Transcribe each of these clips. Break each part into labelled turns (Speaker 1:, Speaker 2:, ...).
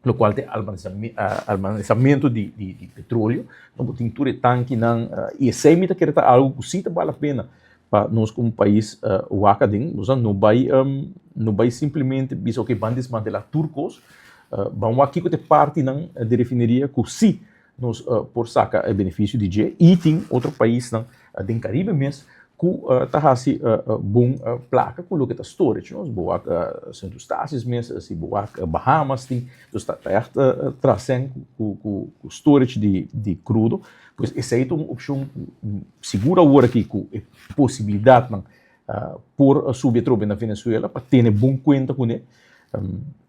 Speaker 1: Lokual ta e almacenamento di petróleo. No bo tin tur e tankinan i esei mi ta kere ta algu ku si ta bal la pena pa nos komo pais wak aden. Nos no bai no bai simplemente bisa oke ban desmantelá tur kos, ban wak kiko ta e partinan di refineria ku si nos por saka e benefisio di dje i tin otro paisnan den Karibe mes ku ta hasi bon plaka ku loke ta storage, no. Si bo wak Sint Eustatius mes, si bo wak Bahamas tin, dus ta ègt trasen ku storage di krudo. Pues esei ta un opshon sigur awor aki ku e posibilidatnan por subi atrobe na Venezuela pa tene bon kuenta kuné.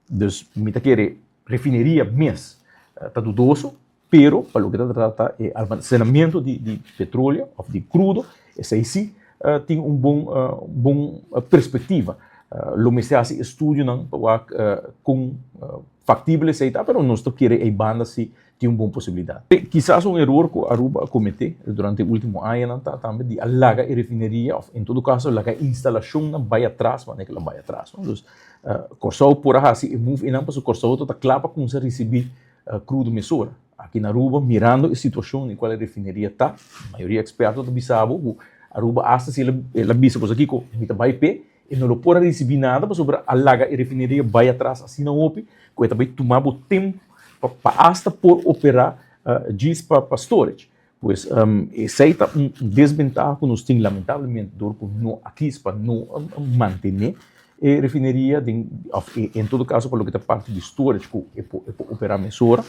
Speaker 1: Dus mi ta kere refineria mes ta dudoso, pero pa loke ta trata e almacenamento di petroleo of di crudo, esei si tin un bon bon perspectiva. Lo mester haci estudionan pa wak con factibel esei ta, pero nos ta kere ei banda si tin un bon posibilidad. Kisas un eror cu Aruba a comete durante e ultimo añanan ta tambe di a laga e refineria of en todo caso laga e instalacionnan bay atras manera cu el a bay atras, no. Dus Kòrsou por a hasi e move einan pasobra Kòrsou ta kla pa kuminsá risibí krudo mesora. Aki na Aruba, mirando e situashon den kual e refineria ta, mayoria eksperto ta bisa bo ku Aruba asta si el a bisa boso kiko mi ta bai p'e, e no lo por a risibí nada pasobra a laga e refineria bai atras asina hopi ku e ta bai tuma bo tempu pa asta por operá djis pa storage. Pues esei ta un desbentaha ku nos tin lamentablemente dor ku no a kis pa no mantené e refineria den òf en todo kaso pa loke ta parti di storage ku e por e por operá mesora.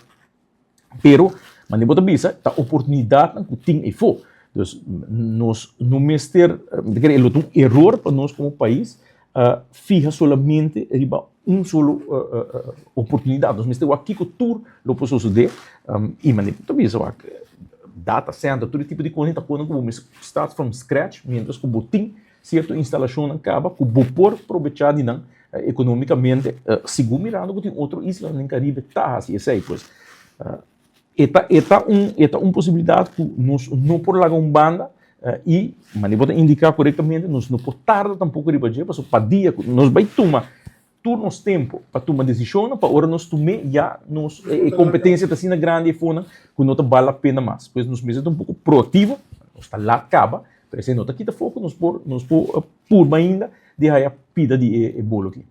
Speaker 1: Pero manera bo ta bisa ta oportunidatnan ku tin efó. Dus nos no mester mi ta kere e lo ta un eror pa nos komo pais fiha solamente riba un solo oportunidat. Nos mester wak kiko tur lo por sosodé i manera ku ta bisa wak data center tur e tipo di kos ta pone ku bo mester start from scratch mientras ku bo tin sierto instalashonnan kaba ku bo por probechá di nan ekonomikamente segun mirando ku tin otro islanan den Karibe ta hasi esei. Pues E ta e ta un e ta un posibilidat ku nos no por laga un banda i manera bo ta indiká korektamente nos no por tarda tampoko riba dje pasobra pa dia ku nos bai tuma tur nos tempu pa tuma desishonnan pa ora nos tum'é ya nos e kompetensia ta asina grandi afonan ku no ta bal la pena mas. Pues nos mester ta un poko proaktivo, nos ta lat kaba pero esei no ta kita afó ku nos por nos por purba ainda di haya pida di e bolo aki.